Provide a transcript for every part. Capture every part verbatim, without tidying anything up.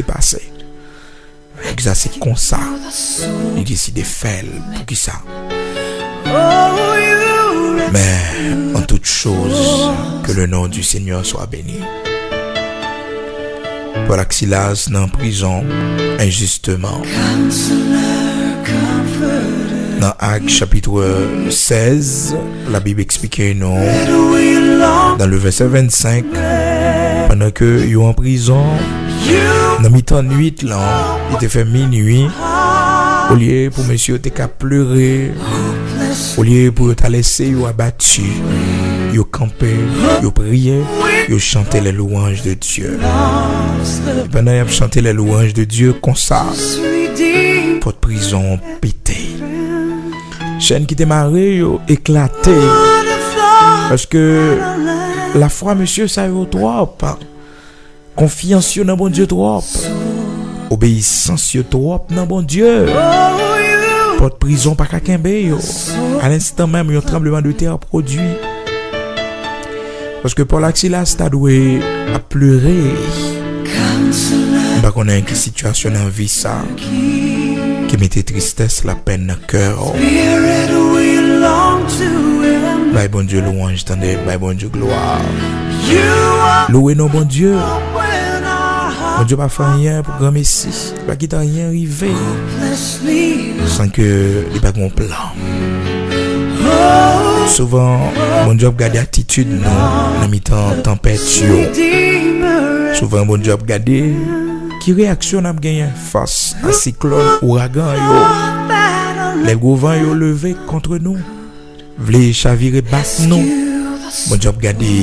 te pase. Poukisa se konsa li deside fè l? Poukisa? Mais en toutes choses, que le nom du Seigneur soit béni. Pòl ak Silas nan prizon enjisteman. Nan Ak chapit sèz, Labib eksplike nou, dans le verset vingt-cinq, pandan ke yo an prizon, nan mitan nwit lan, li te fè minui, olye pou mesye yo te ka plere, olye pou yo ta lese yo abati, yo kanpe, yo priye, yo chante les louanges de Dieu. Pandan y ap chante les louanges de Dieu konsa, pòt prizon an pete. Chèn ki te mare yo eklate. Paske lafwa mesye sa yo twòp. Konfyans yo nan Bondye twòp. Obeyisans yo twòp nan Bondye. Pòt prizon pa ka kenbe yo. A lenstan menm, yon tranbleman de tè pwodui. Paske Pòl ak Silas ta dwe ap plere. M pa konnen ki sitiyasyon nan vi sa ki mete tristès, lapèn nan kè w. Bay Bondye lwanj, tande, bay Bondye glwa. Louwe non Bondye. Bondye pa fè anyen pou granmesi. Li pa kite anyen rive san ke li pa gen yon plan. Souvan, Bondye ap gade atitid nou nan mitan tanpèt yo. Souvan, Bondye ap gade ki reyaksyon n ap genyen fas a siklòn, ouragan yo. Lè gwo van yo leve kont nou, vle chavire bak nou, Bondye ap gade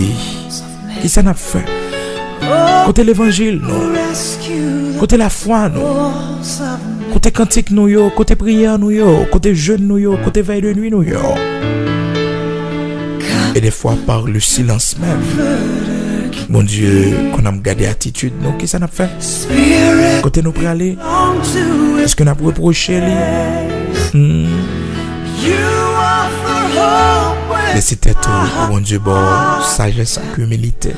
kisa n ap fè. Kote levanjil nou? Kote lafwa nou? Kote kantik nou yo? Kote priyè nou yo? Kote jèn nou yo? Kote vèy de nwi nou yo? E defwa, par le silence menm, Bondye konn ap gade atitid nou. Kisa n ap fè? Kote nou prale? Èske n ap repwoche li? Hmm. Lese tèt ou pou Bondye ba w sajès ak imilite.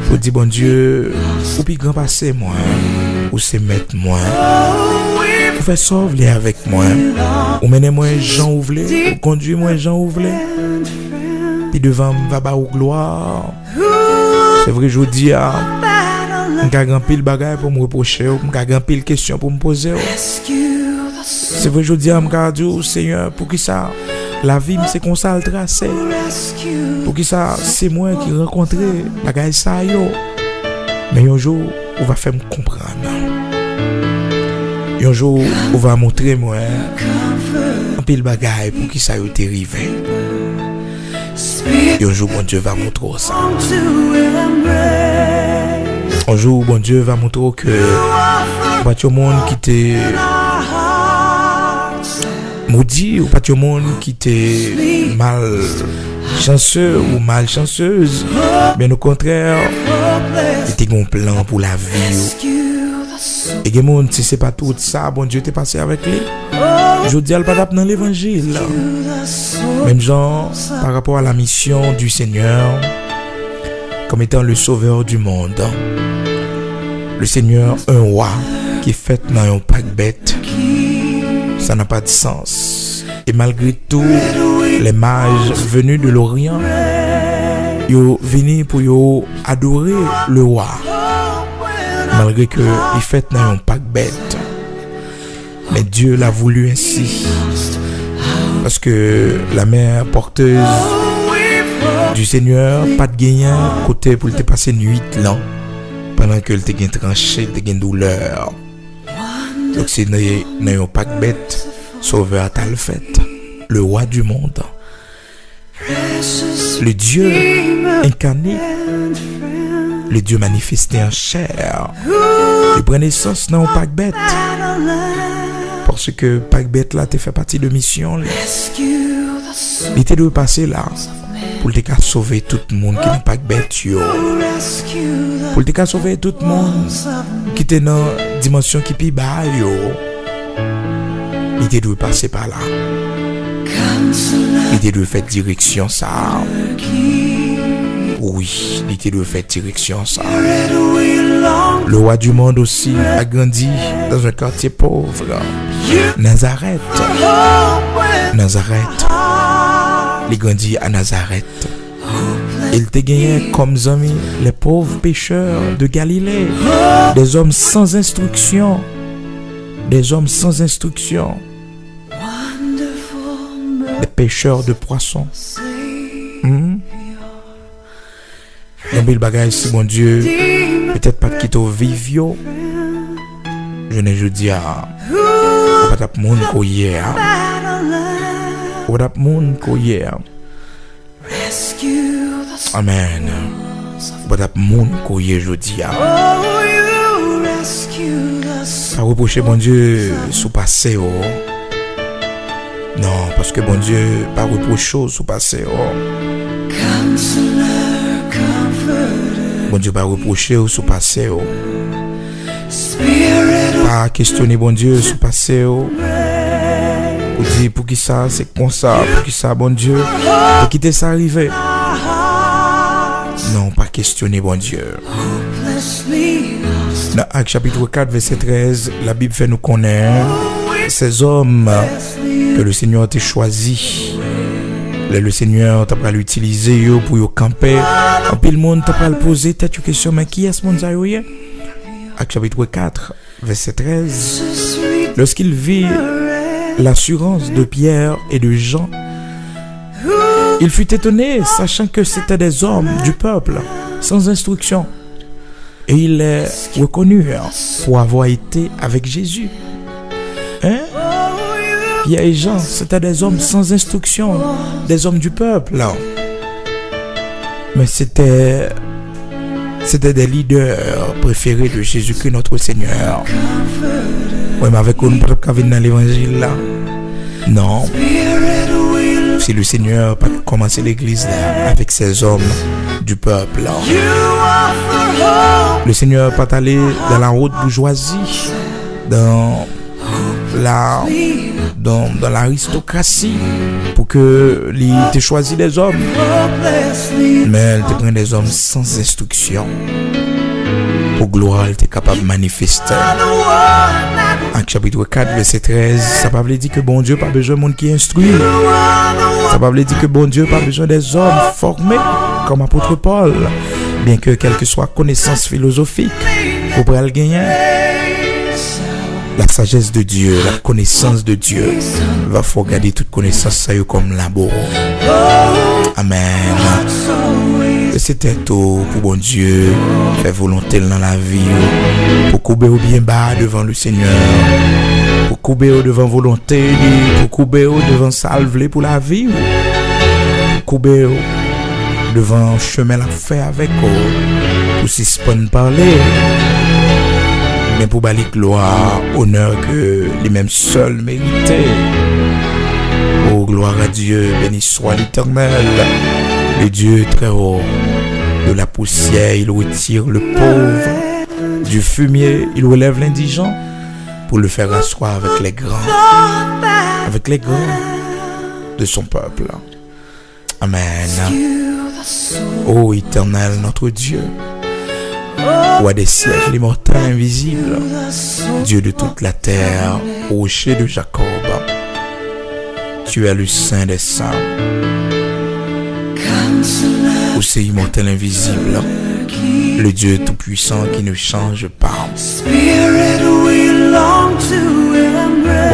Pou di, Bondye, ou pi gran pase mwen. Ou se mèt mwen. Ou fè sa w vle avèk mwen. Ou mennen mwen jan ou vle. Ou kondui mwen jan ou vle. Pi devan, m va ba ou glwa. Se vre, jodi a, m ka gen anpil bagay pou m repwoche w, m ka gen anpil kesyon pou m poze w. Se vre, jodi a, m ka di w, Senyè, poukisa lavi m se konsa l trase? Poukisa se mwen ki rankontre bagay sa yo? Men yon jou, ou va fè m konprann. Yon jou, ou va montre mwen anpil bagay poukisa yo te rive. Yon jou, Bondye va montre w sa. Yon jou, Bondye va montre w ke ou pa t yon moun ki te modi, ou pa t yon moun ki te malchanse ou malchansez. Byen okontrè, li te gen yon plan pou lavi w. E gen moun, si se pa tout sa Bondye te pase avèk li, jodi a, l pa t ap nan levanjil. Menm jan, par rapport à la mission du Seigneur, comme étant le sauveur du monde, le Seigneur, un roi ki fèt nan yon pak bèt, ça n'a pas de sens. E malgre tou, les mages venus de l'Orient, yo vini pou yo adore le roi. Malgre ke li fèt nan yon pak bèt. Mais Dieu l'a voulu ainsi. Parce que la main porteuse du Seigneur pa t genyen kote pou l te pase nwit lan, pandan ke l te gen tranche, l te gen doulè. Donk se nan, nan yon pak bèt, Sovè a t al fèt, le roi du monde. Le Dieu incarné, le Dieu manifesté en chair, li pran nesans nan yon pak bèt. Paske pak bèt la te fè pati de misyon li. Li te dwe pase la pou l te ka sove tout moun ki nan pak bèt yo. Pou l te ka sove tout moun ki te nan dimansyon ki pi ba yo. Li te dwe pase pa la. Li te dwe fè direksyon sa a. Wi, li te dwe fè direksyon sa a. Le roi du monde aussi a grandi dans un quartier pauvre. Nazareth. Nazareth. Li grandi a Nazareth. Il te genyen kòm zanmi les pauvres pêcheurs de Galilée, des hommes sans instruction, des hommes sans instruction, des pêcheurs de poissons. Hmm? Gen anpil bagay si Bondye petèt pa t kite w viv yo, jounen jodi a, ou pa t ap moun ke w ye a. Ou pa t ap moun ke w ye a. Amèn. Ou pa t ap moun ke w ye jodi a. Pa repwoche Bondye sou pase w. Non, paske Bondye pa repwoche w sou pase w. Bondye pa repwoche w sou pase w. Pa kestyone Bondye sou pase w. Ou di, poukisa se konsa, poukisa Bondye te kite sa rive? Non, pa kestyone Bondye. Nan Ak chapit kat vèsè trèz, Labib fè nou konnen, ces hommes que le Seigneur te chwazi, lè le Seigneur ta pral itilize yo pou yo kanpe, anpil moun ta pral poze tèt yo kesyon, men kiyès moun sa yo ye? Ak chapit kat, vèsè trèz. Lorsqu'il vit l'assurance de Pierre et de Jean, il fut étonné, sachant que c'étaient des hommes du peuple, sans instruction. Et il les reconnut pour avoir été avec Jésus. Hein? Pierre et Jean, c'était des hommes sans instruction, des hommes du peuple. Mais c'était, c'était des leaders préférés de Jésus-Christ notre Seigneur. Mwen menm avèk ou, nou pa t ap ka vin nan levanjil la. Non. Si le Seigneur pa t kòmanse legliz la avec ces hommes du peuple, le Seigneur pa t ale dans la haute bourgeoisie, dans la, dans, dans l'aristocratie, pou ke li te chwazi des hommes. Men li te pran des hommes sans instruction, pou glwa l te kapab manifeste. Ak chapit kat, vèsè trèz, sa pa vle di ke Bondye pa bezwen moun ki enstwi. Sa pa vle di ke Bondye pa bezwen des hommes formés, comme apôtre Paul. Byenke kèlkeswa konesans filozofik ou pral genyen, la sagesse de Dieu, la connaissance de Dieu va fè w gade tout konesans sa yo kòm labo. Amèn. Lese tèt ou pou Bondye fè volonte l nan lavi w, pou koube w byen ba devan le Seigneur, pou koube w devan volonte li, pou koube w devan sa l vle pou lavi w, pou koube w devan chemen l ap fè avèk ou, pou sispann pale, men pou ba li glwa, onè ke li menm sèl merite. Oh, gloire à Dieu, béni soit l'Éternel, le Dieu très haut. De la poussière, il retire le pauvre. Du fumier, il relève l'indigent pour le faire asseoir avec les grands, avec les grands de son peuple. Amen. Ô Éternel, notre Dieu, roi des siècles, immortel, invisible, Dieu de toute la terre, rocher de Jacob, tu es le Saint des Saints. Ou se imòtèl, envizib, le Dieu tout-puissant qui ne change pas.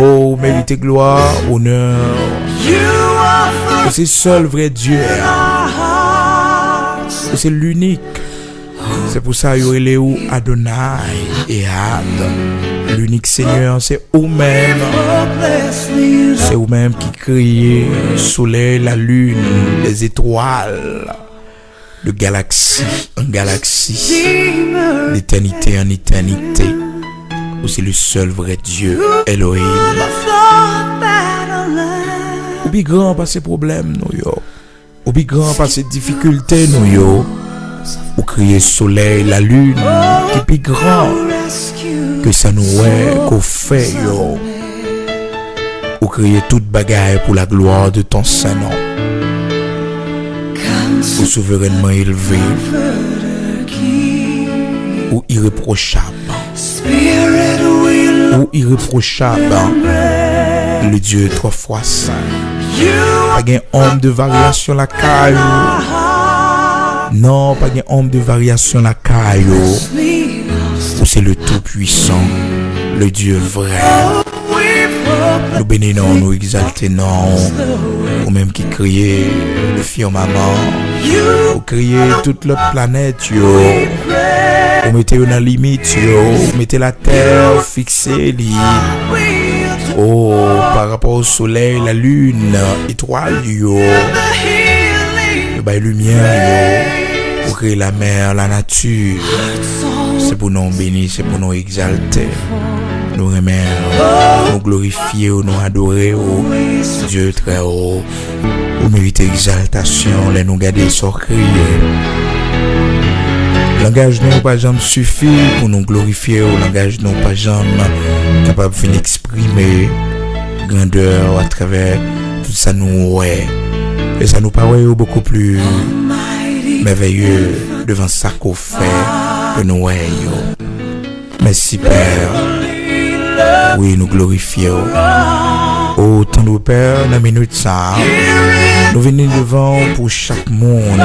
Oh, ou merite glwa, onè. Ou se sèl vrè Dye a. Ou se linik. Se pou sa yo rele ou Adonai, Ehad. Linik Senyè, se ou menm. Se ou menm ki kreye solèy, lalin, lèzetwal, de galaksi an galaksi, d'etènite an etènite. Ou se le sèl vrè Dye, Elohim. Ou pi gran pase pwoblèm nou yo. Ou pi gran pase difikilte nou yo. Ou kreye solèy, lalin ki pi gran ke sa nou wè ke w fè yo. Ou kreye tout bagay pour la gloire de ton saint nom. Ou souverènman elve. Ou irepwochab. Ou irepwochab. Le Dieu trois fois saint. Pa gen onm de varyasyon lakay ou. Non, pa gen onm de varyasyon lakay ou. Ou se le Tout-Puissant, le Dieu vrai. Nou beni non, nou egzalte non. Ou menm ki kreye le firmament, ou kreye tout lòt planèt yo. Ou mete yo nan limit yo, ou mete latè, ou fikse li. O, pa rapò solèy, lalin, etwal yo. Yo bay limyè yo. Ou kreye lamè, lanati. Se pou non w beni, se pou non w egzalte. Nou renmen w, nou glorifye w, nou adore w, Dye trè wo. Ou merite egzaltasyon lè nou gade sa w kreye. Langaj nou pa janm sifi pou nou glorifye w, langaj nou pa janm kapab fin eksprime grandè w atravè tout sa nou wè. E sa nou pa wè yo bokou pli mèvèye devan sa ke w fè ke nou wè yo. Mèsi, Pè. Wi, nou glorifye w. O, tandre Pè, nan minit sa a, nou vini devan w pou chak moun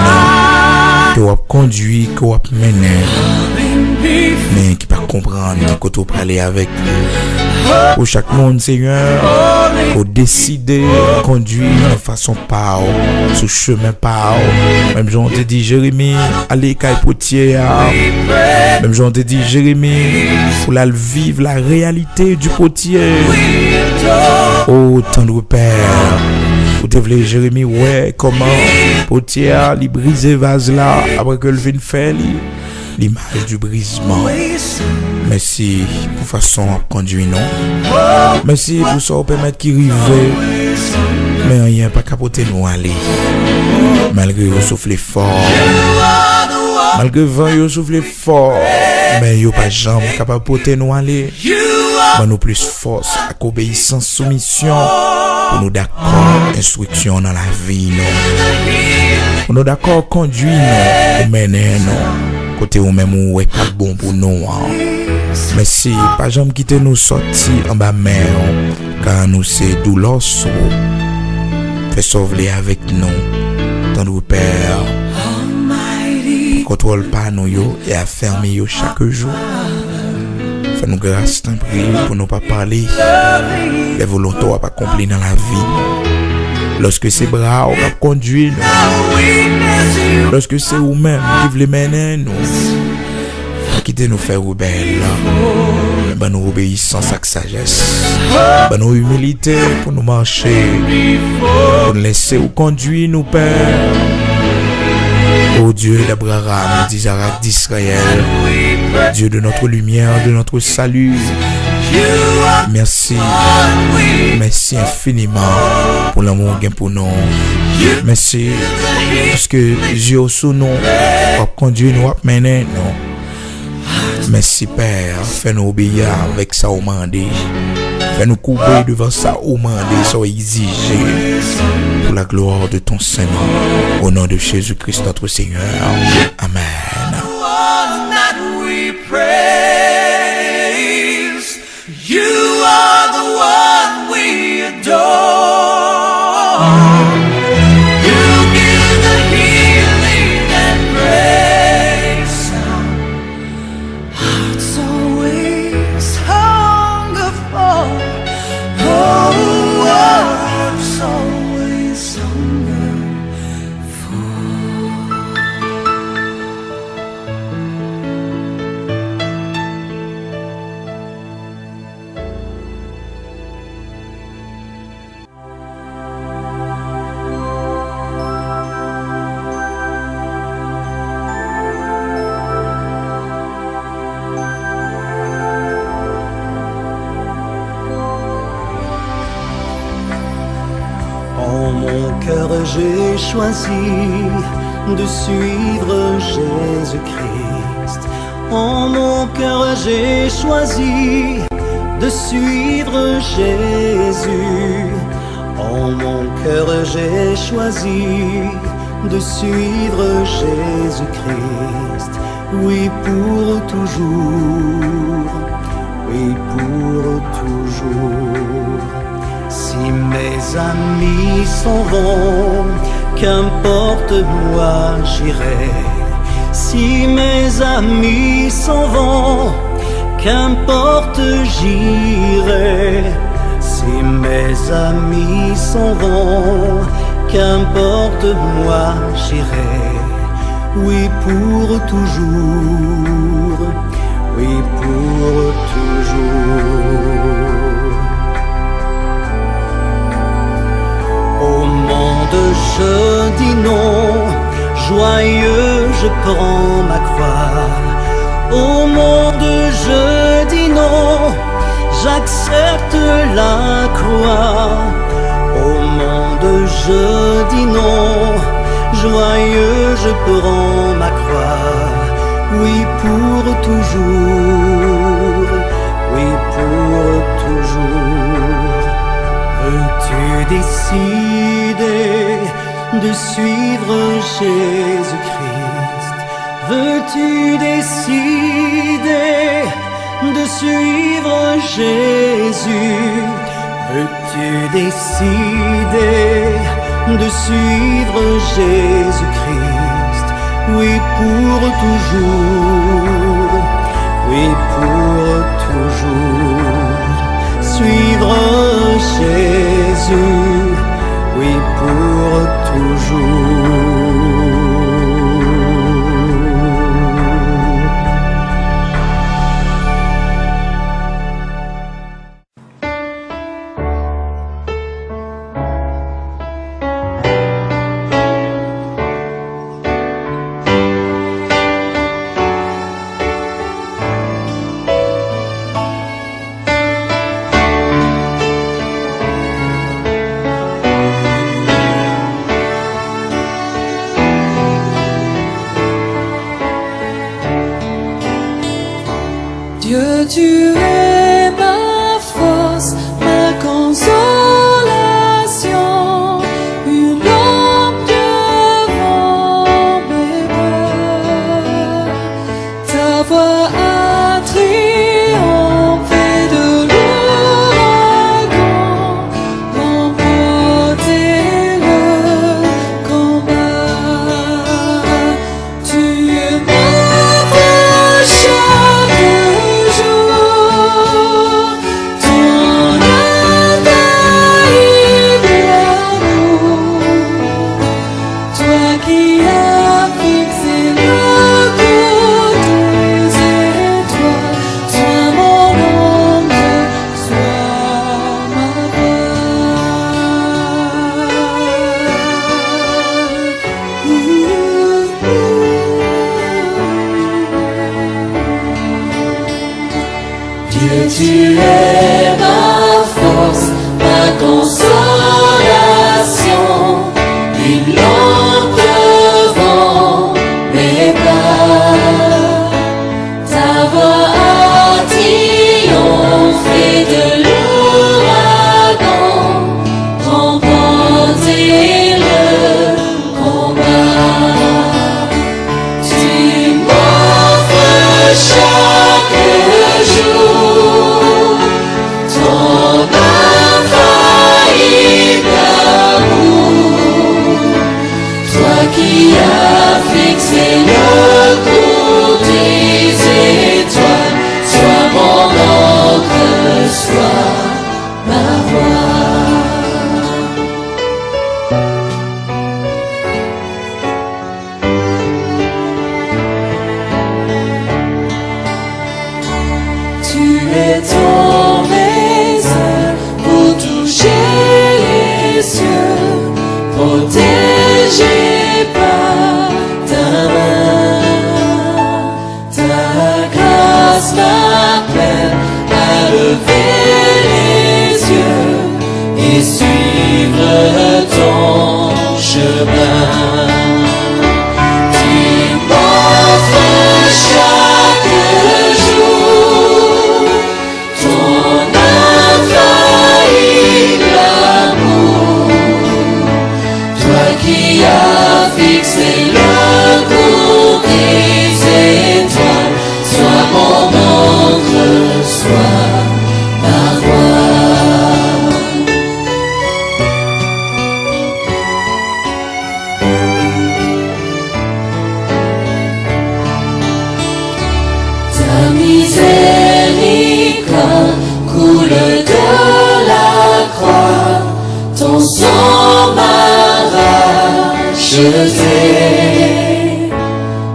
ke w ap kondui, ke w ap mennen, men ki pa konprann ki kote w prale avèk li. Pou chak moun, Senyè, ke w deside kondui nan fason pa w, sou chemen pa w. Menm jan w te di Jeremi, ale kay potye a. Menm jan w te di Jeremi, pou l al viv la réalité du potier. O, tandre Pè, ou te vle Jeremi wè kòman potye a, li brize vaz la, apre ke l fin fè li. L'image du brisement. Mèsi pou fason w ap kondui nou. Mèsi pou sa w pèmèt ki rive. Men anyen pa ka pote nou ale. Malgre yo soufle fò. Malgre van yo soufle fò. Men yo pa janm kapab pote nou ale. Ban nou plis fòs ak obeyisans, soumisyon pou nou dakò enstriksyon nan lavi nou. Pou nou dakò kondui nou, ou mennen nou kote ou menm ou wè k ap bon pou nou an. Mèsi, pa janm kite nou sòti anba men w, ka nou se doulòs ou. Fè sa w vle avèk nou, tandre Pè. Kontwòl pa nou yo e afèmi yo chak jou. Fè nou gras, tanpri, pou nou pa pale lè volonte w ap akonpli nan lavi nou. Lòske se bra w k ap kondui nou, lòske se ou menm ki vle mennen nou, pa kite nou fè rebèl, men ban nou obeyisans ak sajès. Ban nou imilite pou nou mache, pou n lese w kondui nou, Pè. O Dieu d'Abraham, d'Isaac, d'Israël, Dieu de notre lumière, de notre salut. Mèsi, mèsi enfiniman pou lanmou w gen pou nou. Mèsi paske zye w sou nou, w ap kondui nou, w ap mennen nou. Mèsi, Pè, fè nou obeyi avèk sa w mande. Fè nou koube devan sa w mande, sa w egzije. Pour la gloire de ton saint nom, au nom de Jésus-Christ notre Seigneur. Amen. You are the one we adore. You give the healing and grace. Hearts always hunger for. Oh, hearts always hunger for. En mon cœur, j'ai choisi de suivre Jésus-Christ. En mon cœur, j'ai choisi de suivre Jésus. En mon cœur, j'ai choisi de suivre Jésus-Christ. Oui, pour toujours, oui, pour toujours. Si mes amis s'en vont, qu'importe, moi j'irai. Si mes amis s'en vont, qu'importe, j'irai. Si mes amis s'en vont, qu'importe, moi j'irai. Oui, pour toujours, oui, pour toujours. Au monde, je dis non, joyeux, je prends ma croix. Au monde, je dis non, j'accepte la croix. Au monde, je dis non, joyeux, je prends ma croix. Oui, pour toujours, oui, pour toujours. Veux-tu décider de suivre Jésus-Christ? Veux-tu décider de suivre Jésus? Veux-tu décider de suivre Jésus-Christ? Oui, pour toujours, oui, pour toujours. Suivre Jésus, oui, pour toujours.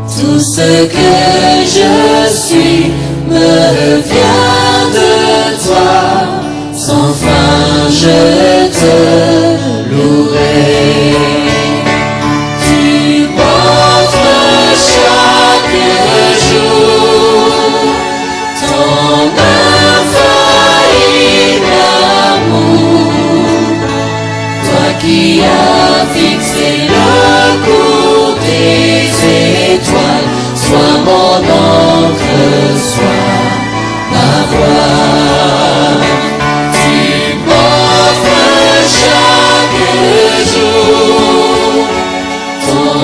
Tout ce que je suis me vient de toi. Sans fin, je te louerai. Tu m'offres chaque jour ton infaillible amour. Toi qui as fixé le cours des étoiles, sois mon encre, sois ma voix. Tu m'offres chaque jour ton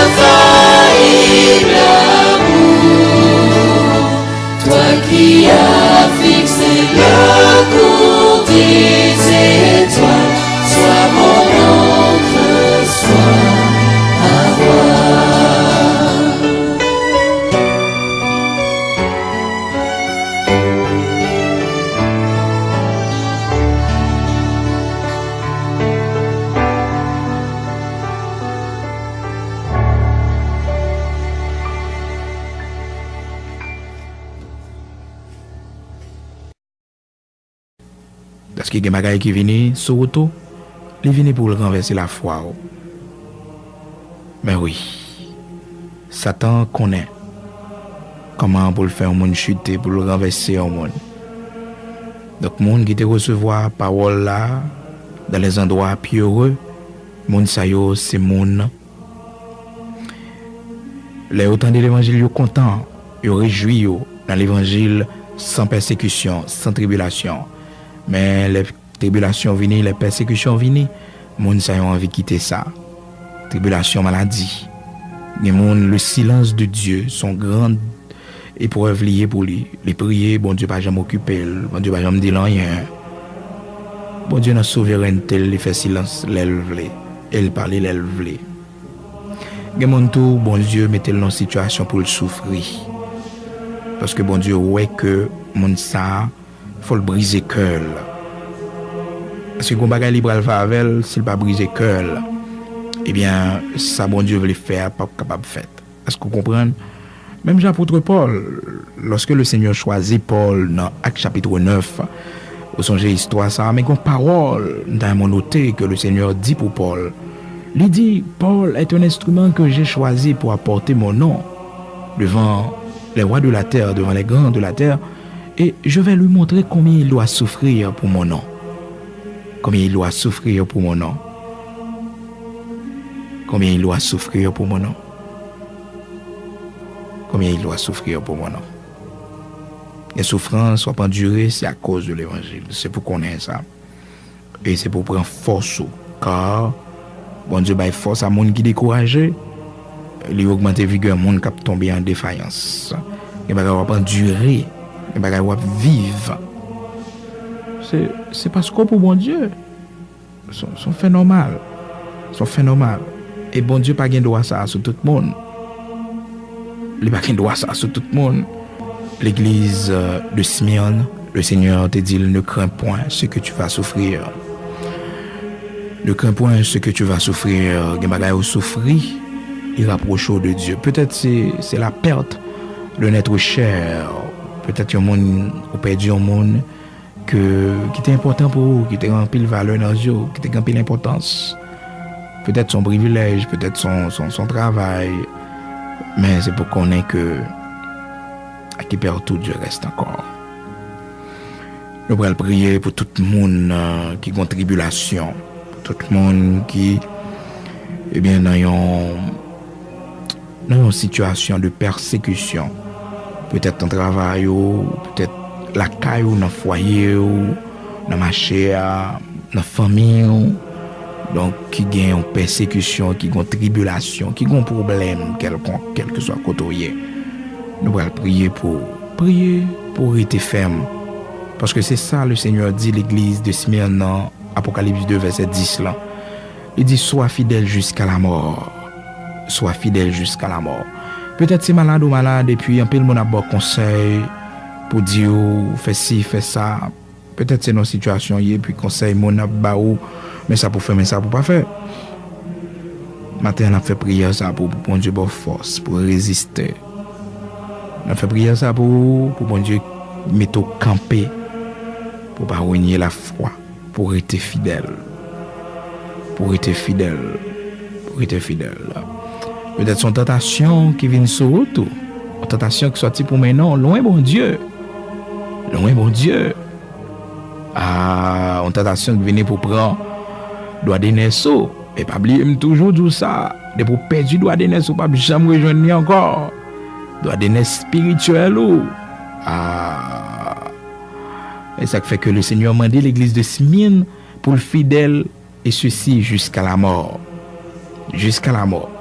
infaillible amour. Toi qui as fixé le cours des étoiles, sois mon encre, sois ma voix. Paske gen bagay ki vini sou wout ou, li vini pou l ranvèse lafwa w. Men wi, Satan konnen kòman pou l fè yon moun chite, pou l ranvèse yon moun. Donk, moun ki te resevwa pawòl la dans les endroits pierreux, moun sa yo se moun Lè yo tande levanjil, yo kontan, yo rejwi yo nan levanjil san pèsekisyon, san tribilasyon. Men lè tribilasyon vini, lè pèsekisyon vini, moun sa yo anvi kite sa. Tribilasyon, maladi. Gen moun, le silence de Dieu, se yon gran eprèv li ye pou li. Li priye, Bondye pa janm okipe l, Bondye pa janm di l anyen. Bondye nan souverènte l, li fè silans lè l vle, e l pale lè l vle. Gen moun tou, Bondye mete l nan sitiyasyon pou l soufri. Paske Bondye wè ke moun sa a, fò l brize kè l. Paske gon bagay li pral fè avè l, si l pa brize kè l, ebyen, sa Bondye vle fè a p ap kapab fèt. Èske w konprann? Menm jan apot Pòl, lòske Lesenyè chwazi Pòl nan Ak chapit nèf, ou sonje istwa sa a, men gon pawòl m ta renmen w note ke Lesenyè di pou Pòl. Li di, Paul est un instrument que j'ai choisi pour apporter mon nom devant les rois de la terre, devant les grands de la terre, et je vais lui montrer combien il doit souffrir pour mon nom. Combien il doit souffrir pour mon nom. Combien il doit souffrir pour mon nom. Combien il doit souffrir pour mon nom. Gen soufrans w ap andire, se akoz de levanjil. Se pou konnen sa. E se pou w pran fòs ou. Ka Bondye bay fòs a moun ki dekouraje, li ogmante vigè moun k ap tonbe an defayans. Gen bagay w ap andire, gen bagay w ap viv. Se, se paske w pou Bondye. Se, se yon fè nòmal. Se yon fè nòmal. E Bondye pa gen dwa sa a sou tout moun. Li pa gen dwa sa a sou tout moun. Legliz, euh, de Smyrne, le Seigneur te di l, ne crains point ce que tu vas souffrir. Ne crains point ce que tu vas souffrir. Gen bagay ou soufri, li rapwoche w de Dye. Petèt se, se la perte d'un être cher. Petèt yon moun, ou pèdi yon moun, ke, ki te enpòtan pou ou, ki te gen anpil valè nan zye w, ki te gen anpil enpòtans. Petèt se yon privilèj, petèt se yon, se yon, se yon travay, men se pou konnen ke à qui perd tout, Dieu reste encore. Nou pral priye pou tout moun, euh, ki gon tribilasyon, pou tout moun ki, ebyen, nan yon nan yon sitiyasyon de pèsekisyon, petèt nan travay ou, petèt lakay ou, nan fwaye ou, nan mache a, nan fanmi ou, donk ki gen yon pèsekisyon, ki gen yon tribilasyon, ki gen yon pwoblèm kèlkonk, kèlkeswa kote w ye. Nou pral priye pou ou. Priye pou w rete fèm. Paske se sa Lesenyè di legliz de Smyrne nan Apokalips de vèsè dis lan. Li di, sois fidèle jusqu'à la mort. Sois fidèle jusqu'à la mort. Petèt se malad ou malad, epi anpil moun ap ba w konsèy pou di w fè si, fè sa. Petèt se nan sitiyasyon w ye, epi konsèy moun ap ba ou, men sa pou fè, men sa pou pa fè. Maten an, n ap fè priyè sa pou, pou Bondye ba w fòs pou reziste. N ap fè priyè sa pou ou, pou Bondye mete w kanpe, pou w pa renye lafwa, pou w rete fidèl, pou w rete fidèl, pou w rete fidèl. Petèt se yon tantasyon ki vin sou wout ou, yon tantasyon ki sòti pou mennen w lwen Bondye, lwen Bondye. A, yon tantasyon k vini pou pran dwa de nès ou. E pa bliye, m toujou di w sa, depi w pèdi dwa de nès ou, p ap janm rejwenn li ankò. Dwa de nès espirityèl ou. A, e sa k fè ke Lesenyè mande legliz de Smyrne pou l fidèl, et ceci jusqu'à la mort. Jusqu'à la mort.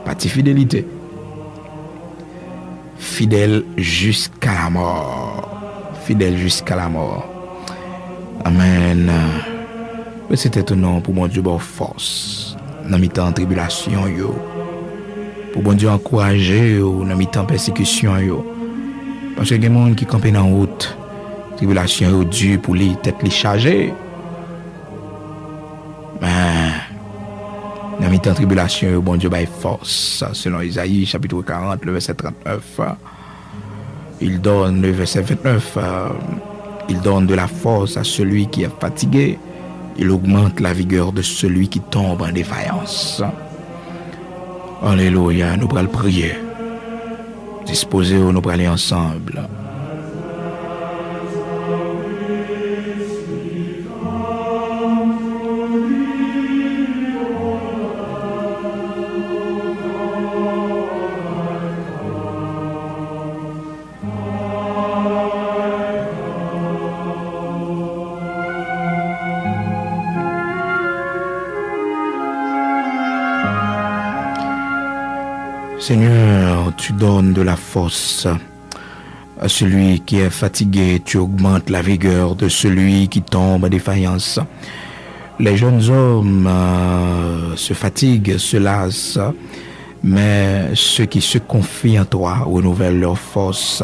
Pati fidelite. Fidèl jiska lamò. Fidèl jiska lamò. Amèn. Bese tèt ou non pou Bondye ba w fòs nan mitan tribilasyon yo. Pou Bondye ankouraje w nan mitan pèsekisyon yo. Paske gen moun ki kanpe nan wout. Tribilasyon yo di pou li, tèt li chaje. Men, nan mitan tribilasyon yo, Bondye bay fòs. Selon Ezayi, chapitre quarante, le verset trente-neuf, il donne, le verset vingt-neuf, euh, il donne de la force à celui qui est fatigué, il augmente la vigueur de celui qui tombe en défaillance. Alelouya, nou pral priye. Dispoze w, nou prale ansanm. Seigneur, tu donnes de la force à celui qui est fatigué, tu augmentes la vigueur de celui qui tombe en défaillance. Les jeunes hommes, euh, se fatiguent, se lassent, mais ceux qui se confient en toi renouvellent leur force.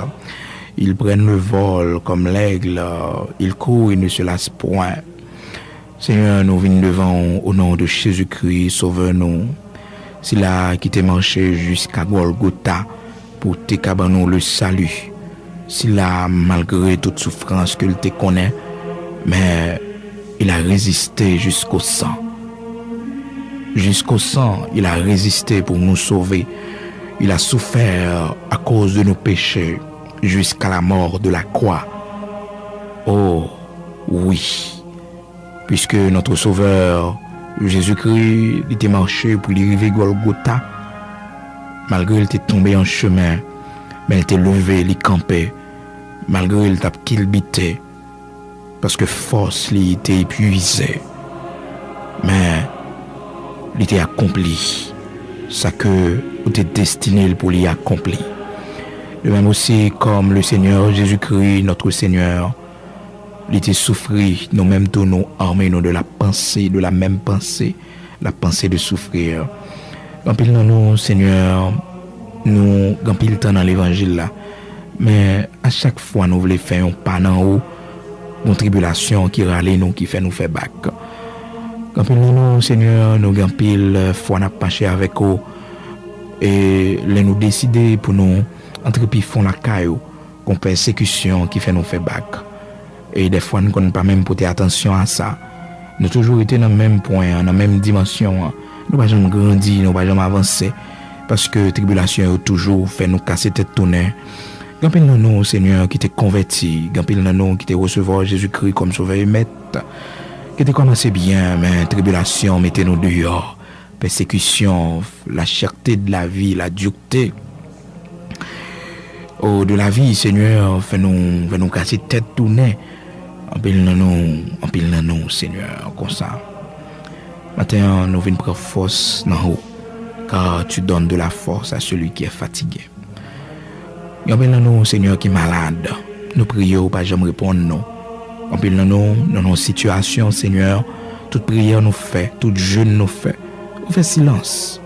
Ils prennent le vol comme l'aigle, ils courent et ne se lassent point. Senyè, nou vin devan w o non de Jezikri, Sovè nou. Sila ki te mache jiska Gòlgota pou te ka ban nou le sali. Sila, malgre tout soufrans ke l te konnen, men il a résisté jusqu'au sang. Jusqu'au sang, il a résisté pour nous sauver. Il a souffert à cause de nos péchés jusqu'à la mort de la croix. Oh, oui. Puisque notre Sauveur, Jésus-Christ, li te mache pou li rive Gòlgota, malgre l te tonbe an chemen, men l te leve, li kanpe, malgre l t ap kilbite, paske fòs li te epuize. Men, li te akonpli sa ke ou te destine l pou li akonpli. De même aussi, comme le Seigneur Jésus-Christ, notre Seigneur, li te soufri, nou menm tou nou arme nou de la pensée, de la même pensée, la pensée de souffrir. Anpil nan nou, Senyè, nou gen anpil tan nan levanjil la. Men a chak fwa nou vle fè yon pa nan ou, gon tribilasyon ki rale nou, ki fè nou fè bak. Gen anpil nan nou, Senyè, nou gen anpil, eh, fwa n ap mache avèk ou. E lè nou deside pou nou antre pi fon lakay ou, gon pèsekisyon ki fè nou fè bak. E dèfwa, n konn pa menm pote atansyon a sa. Nou toujou rete nan menm pwen an, nan menm dimansyon an. Nou pa janm grandi, nou pa janm avanse. Paske tribilasyon yo toujou fè nou kase tèt tounen. Gen anpil nan nou, Senyè, ki te konvèti. Gen anpil nan nou ki te resevwa Jezikri kòm Sovè e Mèt. Ki te kòmanse byen, men tribilasyon mete nou deyò. Pèsekisyon, la cherté de la vie, la dureté, oh, de la vie, Senyè, fè nou, fè nou kase tèt tounen. Anpil nan nou, anpil nan nou, Senyè, konsa. Maten an, nou vin pran fòs nan ou, car tu donnes de la force à celui qui est fatigué. Gen anpil nan nou, Senyè, ki malad. Nou priye, ou pa janm reponn nou. Anpil nan nou, nan yon sitiyasyon, Senyè, tout priyè nou fè, tout jèn nou fè, ou fè silans.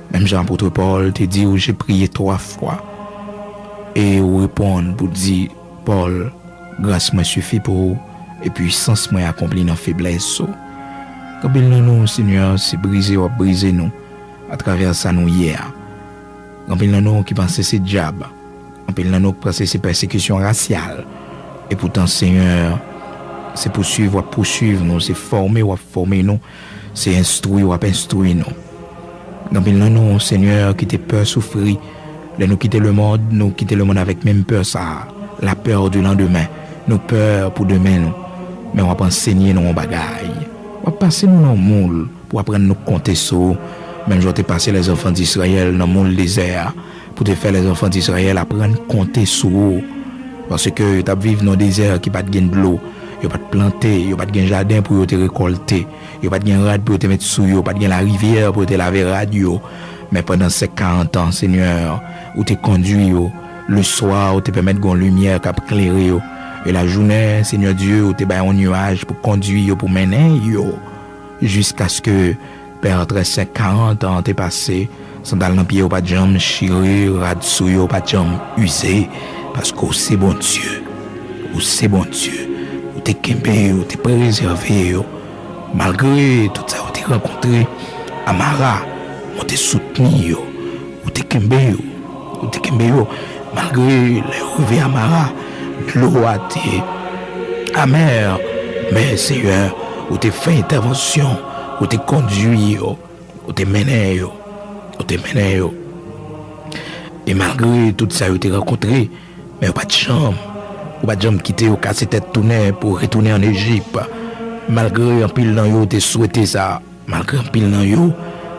Menm jan apot Pòl te di ou, j'ai prié trois fois, et ou reponn pou di, Pòl, gras mwen sifi pou ou, e pwisans mwen akonpli nan feblès ou. Gen anpil nan nou, Senyè, se brize w ap brize nou. atravè sa nou ye a. Gen anpil nan nou ki panse se dyab. Anpil nan nou ki panse se pèsekisyon rasyal. Epoutan, Senyè, se pousuiv w ap pousuiv nou, se fòme w ap fòme nou, se enstwi w ap enstwi nou. Gen anpil nan nou, Senyè, ki te pè soufri. Lè nou kite lemonn, nou kite lemonn avèk menm pè sa a, la peur du lendemain. Nou pè pou demen nou. Men w ap ansenye nou yon bagay. W ap pase nou nan moul pou aprann nou konte sou ou. Menm jan w te pase lèzanfan d Izrayèl nan moul dezè a, pou te fè lèzanfan d Izrayèl aprann konte sou ou. Paske yo t ap viv nan dezè ki pa t gen dlo, yo pa t plante, yo pa t gen jaden pou yo te rekòlte, yo pa t gen rad pou yo te met sou yo, pa t gen larivyè pou yo te lave rad yo. Men pandan sèk karant an, Senyè, ou te kondui yo. Leswa, ou te pèmèt gen yon limyè k ap klere yo. E lajounen, Senyè Dye, ou te bay yon nyaj pou kondui yo, pou mennen yo. Jiskaske Pè, trè sèk karant an te pase, sandal nan pye yo pa t janm chire, rad sou yo pa t janm ize, paske w se Bondye. Ou se Bondye. Ou te kenbe yo, ou te prezève yo. Malgre tout sa yo te rankontre, Amara, ou te soutni yo. Ou te kenbe yo. Ou te kenbe yo. Malgre lè yo rive Amara, dlo a te amè. Men, Senyè, ou te fè entèvansyon. Ou te kondui yo. Ou te mennen yo. Ou te mennen yo. E malgre tout sa yo te rankontre, men yo pa t janm, ou pa t janm kite yo kase tèt tounen pou retounen ann Ejip. Malgre anpil nan yo te swete sa, malgre anpil nan yo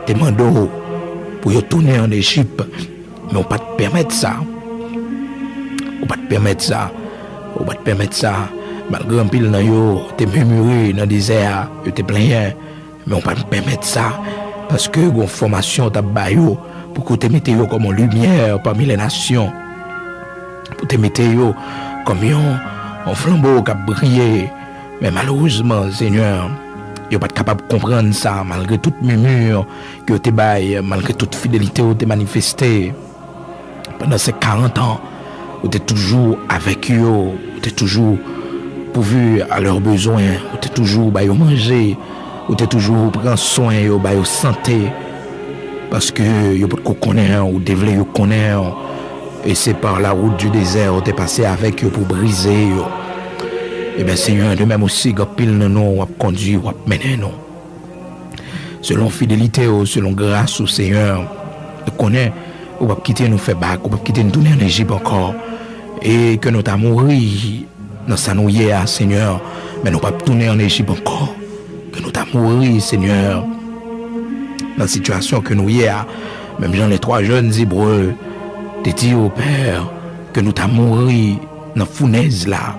te mande w pou yo tounen ann Ejip, men ou pa t pèmèt sa. Ou pa t pèmèt sa. Ou pa t pèmèt sa. Malgre anpil nan yo te mimire nan dezè a, yo te plenyen, men ou pa t pèmèt sa. Paske gen yon fòmasyon w t ap ba yo, pou ke w te mete yo kòm yon limyè pami lè nasyon, pou w te mete yo kòm yon, yon flanbo k ap briye. Men malerezman, Senyè, yo pa t kapab konprann sa, malgre tout mimir ke yo te bay, malgre tout fidelite yo te manifeste. Pandan sèk karant an, ou te toujou avèk yo, ou te toujou pourvu à leurs besoins, ou te toujou ba yo manje, ou te toujou pran swen yo, ba yo sante. Paske yo potko konnen ou te vle yo konnen, e se par la route du désert ou te pase avèk yo pou brize yo. Ebyen, Senyè, de menm osi, gen anpil nan nou w ap kondui, w ap mennen nou. Selon fidelite w, selon gras ou, Senyè, nou konnen ou p ap kite nou fè bak, ou p ap kite nou tounen ann Ejip ankò. E ke nou ta mouri nan sa nou ye a, Senyè, men nou p ap tounen ann Ejip ankò. Ke nou ta mouri, Senyè, nan sitiyasyon ke nou ye a, menm jan les trois jeunes Hébreux te di w, Pè, ke nou ta mouri nan founèz la,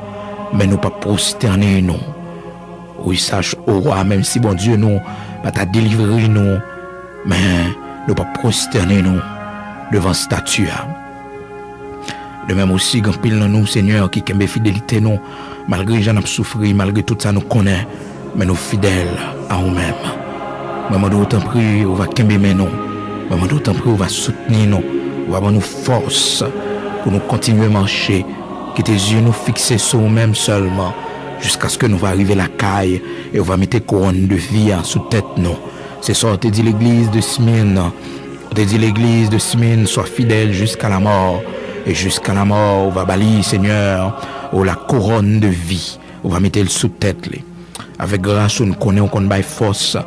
men nou p ap pwostène nou. Wi, sache, o wa, menm si Bondye nou pa ta delivre nou, men nou p ap pwostène nou devan estati a. De menm osi, gen anpil nan nou, Senyè, ki kenbe fidelite nou, malgre jan n ap soufri, malgre tout sa nou konnen, men nou fidèl a ou menm. Mwen mande w, tanpri, ou va kenbe men nou. Mwen mande w, tanpri, ou va soutni nou. Ou va ban nou fòs pou nou kontinye mache. Kite zye nou fikse sou ou menm sèlman, jiskaske nou va rive lakay, e ou va mete kouwòn de vi a sou tèt nou. Se sa w te di legliz de Smyrne. Ou te di legliz de Smyrne, sois fidèle jusqu'à la mort, et jusqu'à la mort, ou va ba li, Senyè, ou la couronne de vie. Ou va mete l sou tèt li. Avèk gras ou, n konnen ou konn bay fòs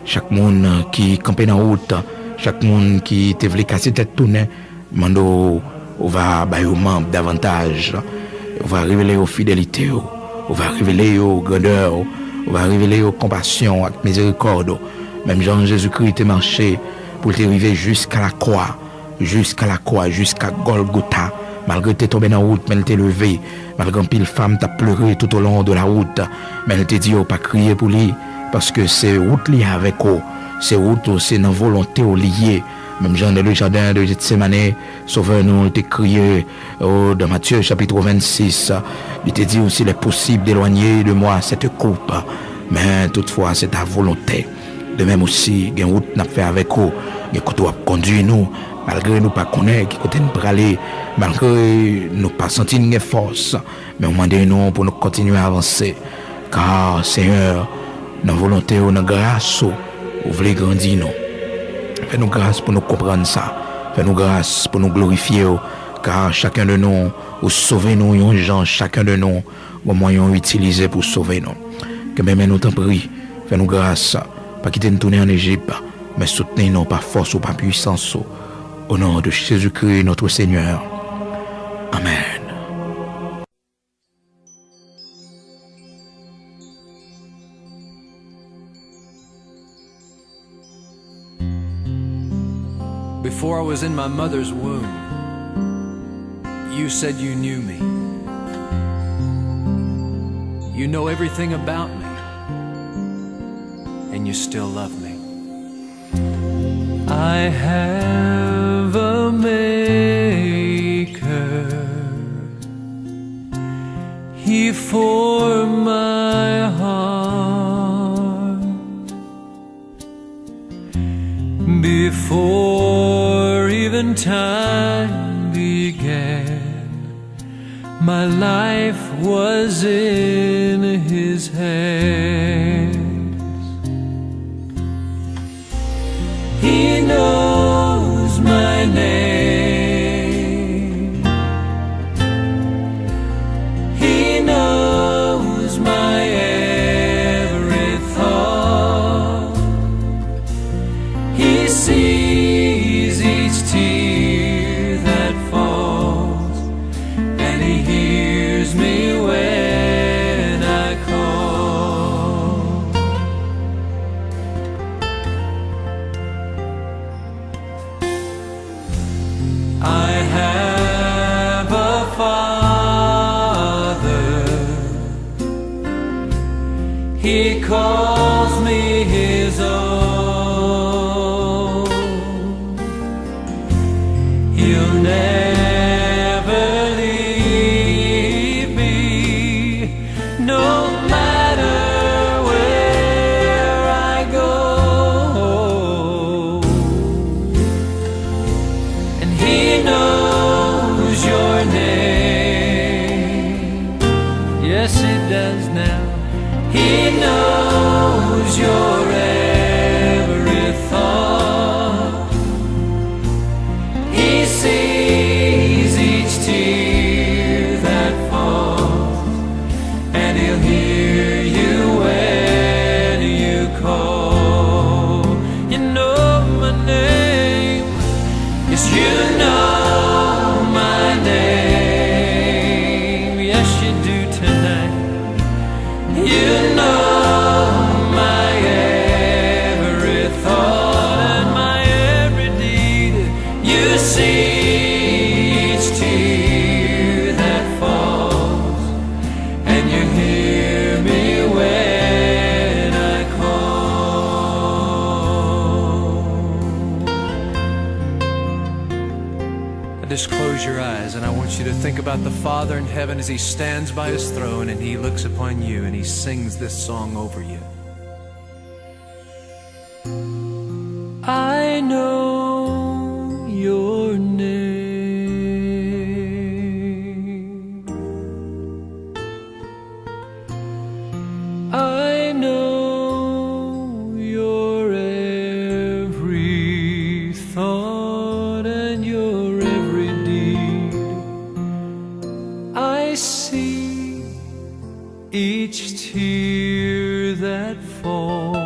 chak moun ki kanpe nan wout, chak moun ki te vle kase tèt tounen, mande w, ou va ba yo manb davantaj. Ou va revele yo fidelite w. Ou va revele yo grandè w. Ou va revele yo konpasyon w ak mizerikòd ou. Menm jan Jezikri te mache pou l te rive jiska lakwa, jiska lakwa, jiska Gòlgota. Malgre l te tonbe nan wout, men l te leve. Malgre anpil fanm t ap plere tout au long de la route, men l te di yo pa kriye pou li, paske se wout li avèk ou, se wout ou, se nan volonte w li ye. Menm jan nan le jardin de Gethsemane, Sovè nou te kriye, o, dans Matthieu chapitre vingt-six, li te di ou, s'il est possible d'éloigner de moi cette coupe, mais toutefois c'est ta volonté. De menm osi, gen wout n ap fè avèk ou, gen kote w ap kondui nou, malgre nou pa konnen ki kote n prale, malgre nou pa santi n gen fòs, men w mande nou pou nou kontinye avanse. Ka, Senyè, nan volonte w, nan gras ou, ou vle grandi nou. Fè nou gras pou nou konprann sa. Fè nou gras pou nou glorifye w, ka chacun de nous, ou sove nou yon jan, chacun de nous, gon mwayen w itilize pou sove nou. Kenbe men nou tanpri, fè nou gras, pa kite n tounen ann Ejip, men soutni nou pa fòs ou, pa pwisans ou. Au nom de Jésus-Christ, notre Seigneur. Amen. Before I was in my mother's womb, you said you knew me. You know everything about me, and you still love me. I have a maker. He formed my heart before even time began. My life was in his hands. He knows my name. He knows my every thought. He sees each tear that falls, and he hears me when I call. I have a Father. He calls me his own. He'll never leave me, no matter where I go. And he knows your name. Yes, he does now. He knows your every thought. He sees each tear that falls, and he'll hear you when you call. You know my name. Yes, you know my name. Yes, you do tonight. You know my every thought and my every deed. You see each tear that falls, and you hear me when I call. Now just close your eyes, and I want you to think about the Father in heaven as he stands by his throne and he looks upon you and he sings this song over you. I know your name. I know your every thought and your every deed. I see each tear that falls.